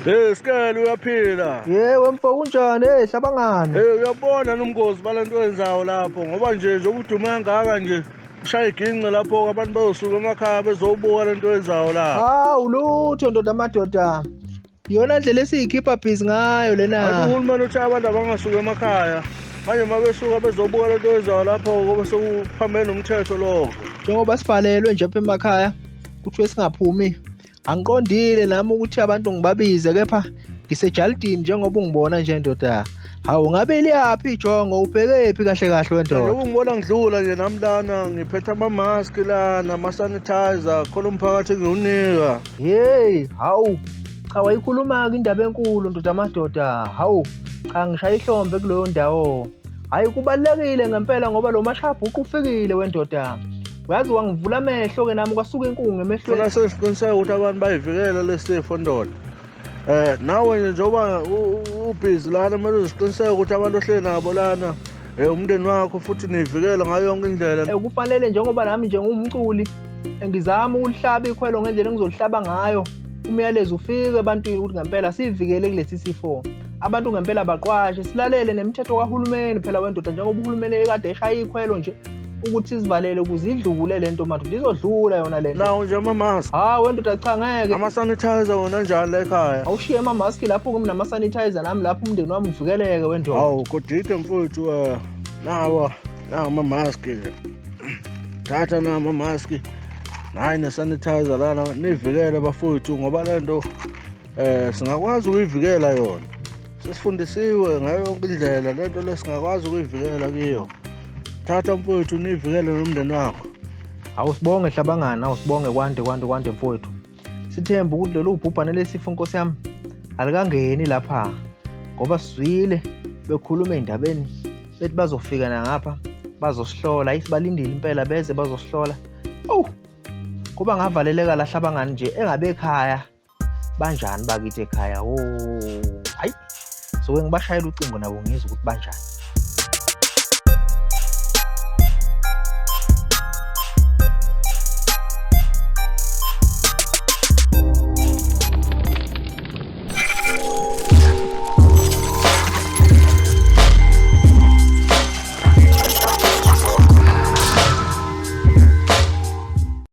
Hey Sikele uyaphila. Yebo mfo kunjani? Hey hlabangane. Hey uyabona nomngozi balento wenzayo lapho ngoba nje njengoba udume kangaka nje ushaya iginqe lapho abantu bayosuka emakhaya bezobuka lento wenzayo lapho. Hawu lutho ndoda amadoda. Iyona ndlela esiyikhipha busy ngayo lena. Uhulumeni uthi abantu abangasuki emakhaya. Manje uma besuka bezobuka lento yenzayo lapho ngoba sekuphambene nomthetho lokho. Njengoba sivalelwe nje apha emakhaya kuthiwe singaphumi. Angiqondile nami ukuthi abantu ngibabize kepha ngisejalidini njengoba ungibona nje ndoda. Hawu ngabe liyaphi ijongo ubhekephi kahle kahle wendoda? Njengoba ungibona ngidlula nje nami lana ngiphethe ama-mask lana ama-sanitizer khona umphakathi engiwunika. Hey, hawu. Cha wayikhuluma-ke indaba enkulu ndoda amadoda. Hawu, cha ngishaya ihlombe kuleyo ndawo. Hayi kubalulekile ngempela ngoba lo mashabhuqu ufikile wendoda. Uyazi wangivula amehlo-ke nami kwasuka inkungu emehlweni. Funa sesiqiniseka ukuthi abantu bayivikela lesifo ndoda. Nawe nje njengoba ubhizi lana kumele uziqiniseke ukuthi abantu ohleli nabo lana umndeni wakho futhi niyivikele ngayo yonke indlela. Kufanele njengoba nami nje ngumculi ngizama ukulihlaba ikhwelo ngendlela engizolihlaba ngayo umyalezo ufike ebantwini ukuthi ngempela sivikele kulesi sifo. Abantu ngempela baqwashe silalele nemithetho kahulumeni phela wendoda njengoba uhulumeni ekade eshaya ikhwelo nje ukuthi sizivalele ukuze idlule le nto madoda izodlula yona le nto. Nawo nje ama-mask. Hawu wendoda cha ngeke. Ama-sanitizer wona njani la ekhaya? Awushiye ama-mask lapho kimi nama-sanitizer nami lapho umndeni wami uvikeleke wendoda. Hawu kodide mfowethu nawa nawa ama-mask nje. Thatha nawa ama-mask. Nayi ne-sanitizer lana nivikele bafowethu ngoba le nto singakwazi ukuyivikela yona. Sesifundisiwe ngayo yonke indlela le nto le singakwazi ukuyivikela kuyo. Thatha mfowethu nivikele nomndeni wakho. Awusibonge hlabangana, awusibonge kwande kwande kwande mfowethu. Sithemba ukuthi lolu bhubhane lesifo nkosi yami alikangeni lapha ngoba sizwile bekhuluma ey'ndabeni bethi bazofika nangapha bazosihlola. Ayi sibalindile impela beze bazosihlola. Owu kuba ngavaleleka la hlabangani nje engabe ekhaya banjani bakithi ekhaya. Oh hayi soke ngibashayela ucingo nabo ngizwe ukuthi banjani.